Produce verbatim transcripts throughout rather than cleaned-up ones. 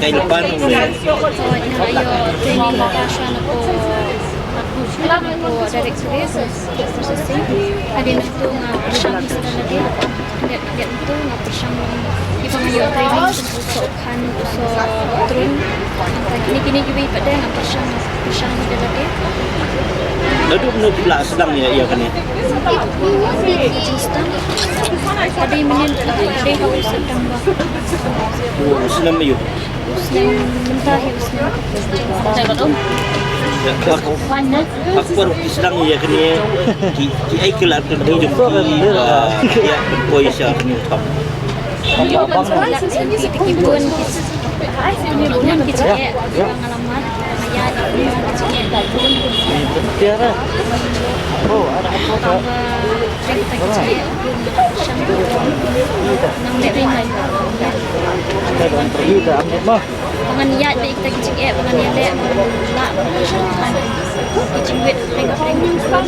kai lepan. Ïa, ïa, training ka shwa na ko, ko directorate processing. Hadien nangtu nga pyrshang study. Hadien nangtu nga pyrshang, ïa, ba nga ïoh training. Soh phan, soh drone. Kine, kine kiwei pat de nga pyrshang, pyrshang de lade. Naduh mynno phi la sdang ïa, ïa kane? Jingsdang. Ka dei mynnin, ka dei ha u September. U snem aïu? U snem mynta hi u snem. Ïa, bad Ha ka por ki sdang ïa kane, ki, ki ai ki lad kane jong ki, ah, ki ïa pynpoi sha kane u thong. Ki bun ki, ki bun ki jingeh, ki ba nga la mad, nga ïaid, ki jingeh ki bun. Tang ba ring ta ki jingeh, ki bun, shang ki bun. Nang leh ring nang. Ba ngan ïaid bad kita ki jingeh, ba ngan ïaleh, ba ngan lah, ba ngan shah than ki jingwit pyrshah pyrshah.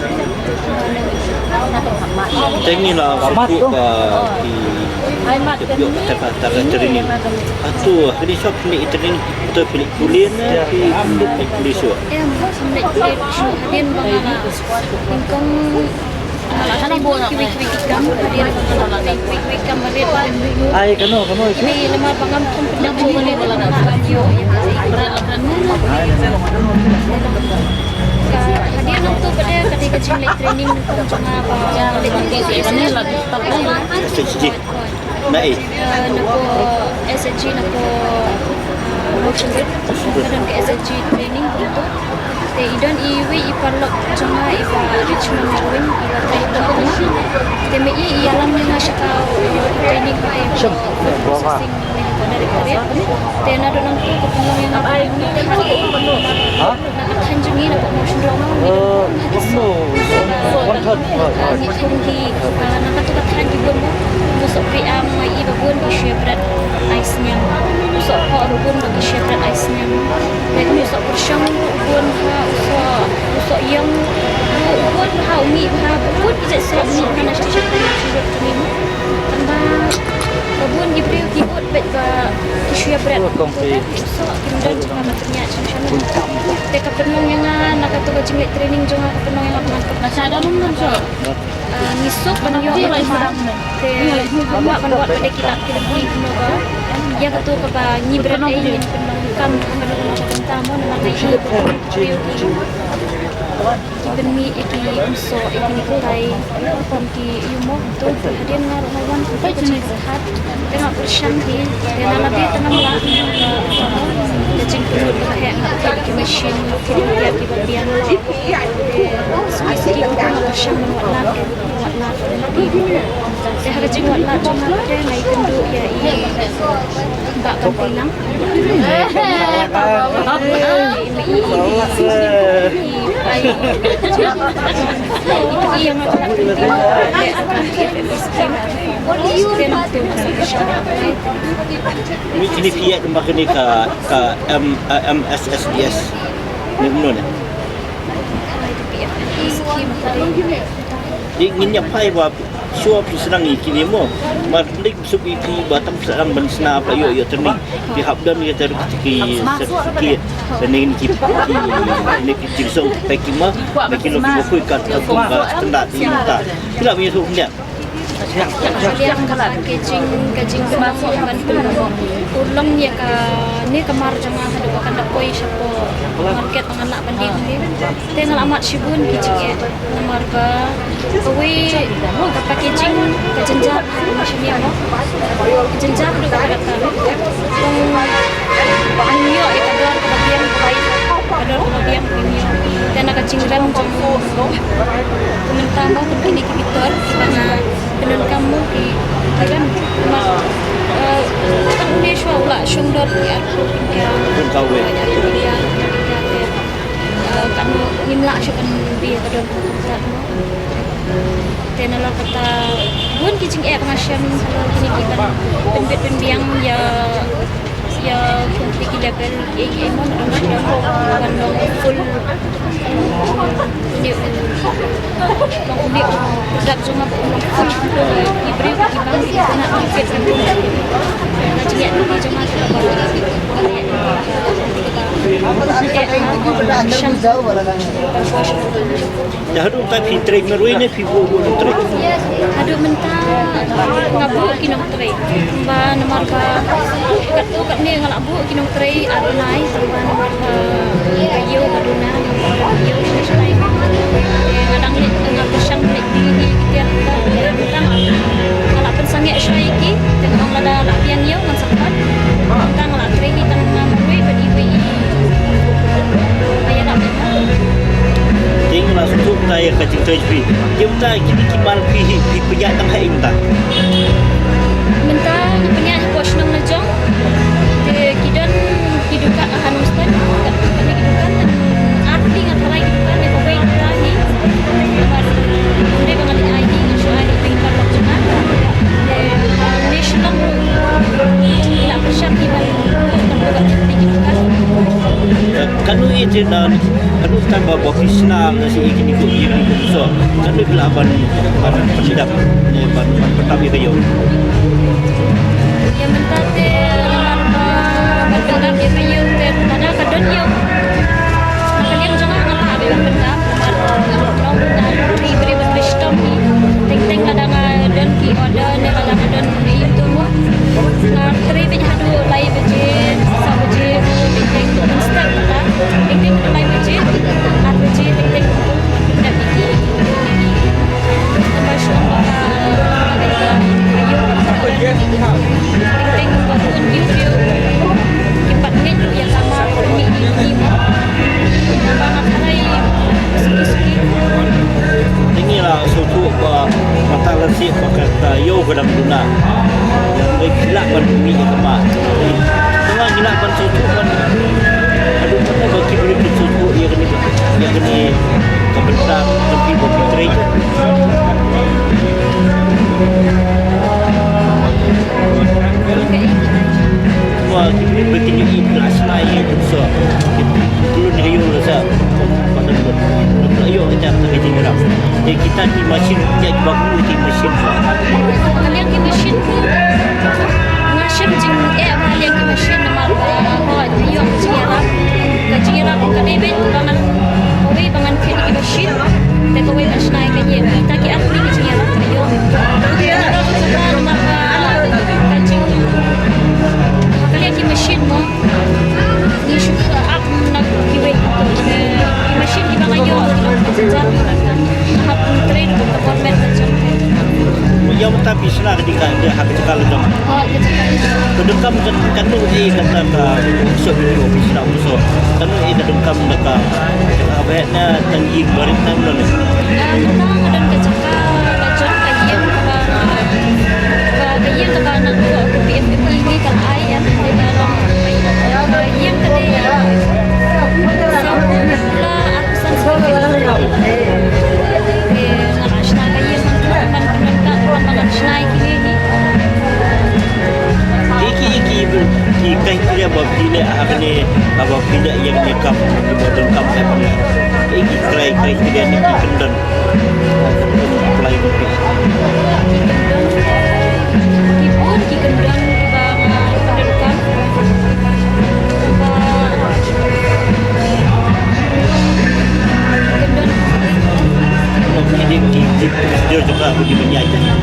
Te ngi la sngewthuh ba ki, ki ïoh kata ka, kata ka training. Hato kine shuwa phi leit training, hato phi leit pule ne phi, phi leit pule shuwa? Em, phi leit pule shuwa hadien ba nga la nyngkong. Ai, kano, kano ito? Na i? Eh, na ko S H G, na ko, eh, Mawshynrut. Ka don ka S H G training ito. Te i don iwei i paralok jong nga i ba Richmond Marwin, i ba train ito. Te mynta i ïalam ïa nga sha ka training ba i ba processing, ba i ba directorate. Te naduh nangtu ka pynlong ïa nga. Ha? Na ka thaiñ jong ngi na ka Mawshynrut, eh, kumno? Wan thaiñ. Ah, ngi thung ki, ah, na katu ka thaiñ ki bun mo. U soh pyrshang ma i ba bun ki shu ïa bret ai sniang. U soh phoh ruh bun ba ki shu ïa bret ai sniang. Lei u soh pyrshang ruh bun ha u soh, u soh ïong ruh bun ha u mih bha, bun ki jait soh mih bha na station ka Mawshynrut jong ngi mo. Tang ba Ka bun ki briew ki bud bad ba ki shu ïa bret. Ki soh ki mdon jong ka pynïaid shisha. Te ka pynlong ïa nga na kato ka jingleh training jong nga ka pynlong ïa nga pynlong. Ngi suk ban ïoh ïa ka mar. Te ban wad ban wad ba dei ki lad ki lad ki kumno ba ïa kato kaba ngi bret ei ngin pynlong kam kano kano ka bynta mo namar ngi briew ki Ki pynmih ïa ki umsoh ïa kine ki tai kum ki ïa mo to hadien nga ruh nga wan kum ka jingïaseng hat te nga pyrshang hi te nga la dei te nga la ka jingpynlut ba heh nga ïa ki machine ki ïa ki ba biang. Suki suki nga pyrshang ban wat lad wat lad. Te ha ka jingwat lad jong nga te nga ïakynduh ïa i Bah Kampilang. Ni kini pia kembang kini ka ka M, eh, M S S D S. Ni menun. Ni ngin ïa phai ba shuwa phi sdang ïa kine mo. Mar lik suk ïa phi ba tam sdang ban sna ba ïoh ïoh training. Phi hap don ïa ter ki certificate. Training ki ki ni ki jingsong packing ma. Ba ki lo ki ba khui kat ka kum ka standard ni ta. Phi la mi suk ndia. Ka jing ka jing ka ban ban urlong ïa ka ni ka mar jong nga haduh ba kan da poi shapoh market ba ngan lah ban ding ni. Te nga la mad shibun ki jingeh namar ba kawei ka packaging ka jynjar ha machine mo. Ka jynjar haduh ba ka dap. Ngim ïoh ïa ka dor kaba biang kaba ïa ka dor kaba biang ngim ïoh. Te na ka jingrem jong ka mynta mo kum kine ki bitor kiba nga pyndonkam mo ki ki rem. Namar eh tang une shuwa u la shong dor ki arphew tyngka. Arphew tyngka. Arphew tyngka te eh kan ngim lah shuh ban bih ka dor ka kontrak mo. Te nalor kata bun ki jingeh ba nga shem halor kine ki ban pynbit pynbiang ïa ïa kum kine ki label. Ei, ei, mon, wan long full. Ni, long ni, product jong nga long full. I briew ki bang ki kena market. Na jingeh ni jong nga ka ba. Sham. Dah haduh ta phi trei marwei ne phi buh buh nongtrei? Haduh mynta nga buh ki nongtrei. Ba namar ba katto katne nga la buh ki nongtrei ar bnai, ba namar ba ka ïew ka duna, ïew shai shai. Nga dang leit nga pyrshang leit Delhi ki tiar mynta nga la pynsangeh shai ki, te nga ong lada la biang ïew ngan sa Te nga la sngewthuh ïa ka jingtrei jong phi. Te mynta kine ki mal phi hi phi pynïaid tang ha ïing ta? Mynta nga pynïaid hapoh shnong la jong. Te ki don ki dukan ha Nongstoiñ. Ki dukan tang ar tylli nga tharai ki dukan ïa kawei ka hi. Namar hynrei ba nga leit ai hi nga shu ai hi tang ka lok jong nga. Te ne shnong la pyrshang hi ban Kano i te na, kano tang ba ba phi sna na si i kini ko i kini ko so. Kano i phi lah ban ban pyndap ne ban ban pyndap i ka ïew. Ïa mynta te ban pyndap i ka ïew te lada ka don ïew. Ka liang jong nga nga lah ban pyndap. Nong na ri bri ban phi stom hi. Teng teng lada nga don ki order ne lada nga don i tu mo. Nga trei beit haduh lai baje, saw baje, teng teng ban start kata. Teng teng haduh lai baje, ar baje, teng teng ban pyndap ïa ki. Teng teng ba bun ïa ki. Ki pat ngeit ruh ïa ka mar mih ïa ki. Ba nga tharai suki suki. Te ngi la sngewthuh ba mynta la sih ba kata ïew ka dang duna. Ngi lah ban mih ïa ka mar. Tang ngi lah ban sngewthuh ban. Haduh katta ba ki briew ki sngewthuh ïa kane ïa kane ka bynta ka phi ba phi trei. Wa ki briew ba kin ïohi ba la shna ïa u so. Ki briew ki ïohi la sa. Ïoh kita ka jingïarap. Te kita ki machine, kita ki baku ki machine. Ka liang ki machine. Nga shem jingeh ba liang ki machine namar ba hooid ïoh ka jingïarap. Ka jingïarap ka dei beit ba ngan kawei ba ngan thied ki machine. Te kawei ba shna ïa ka ïing. Kita ki ar tylli ki jingïarap ka ïoh. Namar ba ka jing, ka liang ki machine mo. Ngi shu ap na kiwei. Ki machine kiba nga ïoh ki long ka jingjar ki nang hap trei ruh ka government ka jong. Ïa mynta phi shna ka dei ka dei ha ka jaka la jong. Oh, ka jaka. Ka donkam ka kano eh kata ka shop phi shna phi shop. Kano eh ka donkam da ka jaka ba heh na tang ïing barit tang lane. Ah, mynta nga don ka jaka la jong ka ïing kaba, ba ka ïing kaba nang ko ka P F M E ngi ka la ai em, ka la long ka ïing ka dei. Sa la arphew san square feet. Te nga la shna ka ïing man ka man ka man ka man ka shna ïa kine hi. Ki ki ki ki criteria ba phi leh ha kane ba phi leh ïa kane kam ba donkam ha kane. Ki criteria ni ki kyndon. Apply ki. Ki bun ki kyndon kiba nga donkam. Ba ki kyndon. Ki di ki di procedure jong ka, ki bynta jong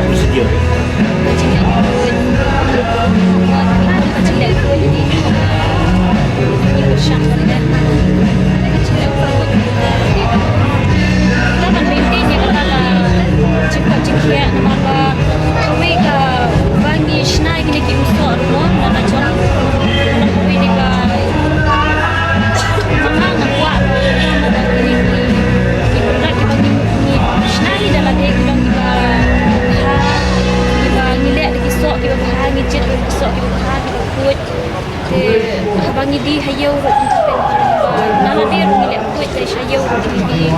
procedure. Kiba ngi leh da ki soh kiba bha, ngi jied da ki soh kiba bha, kiba khuid. Te haba ngi die ha ïew ruh ngi tip ba na lade ruh ngi leh khuid, te sha ïew ruh ngi die.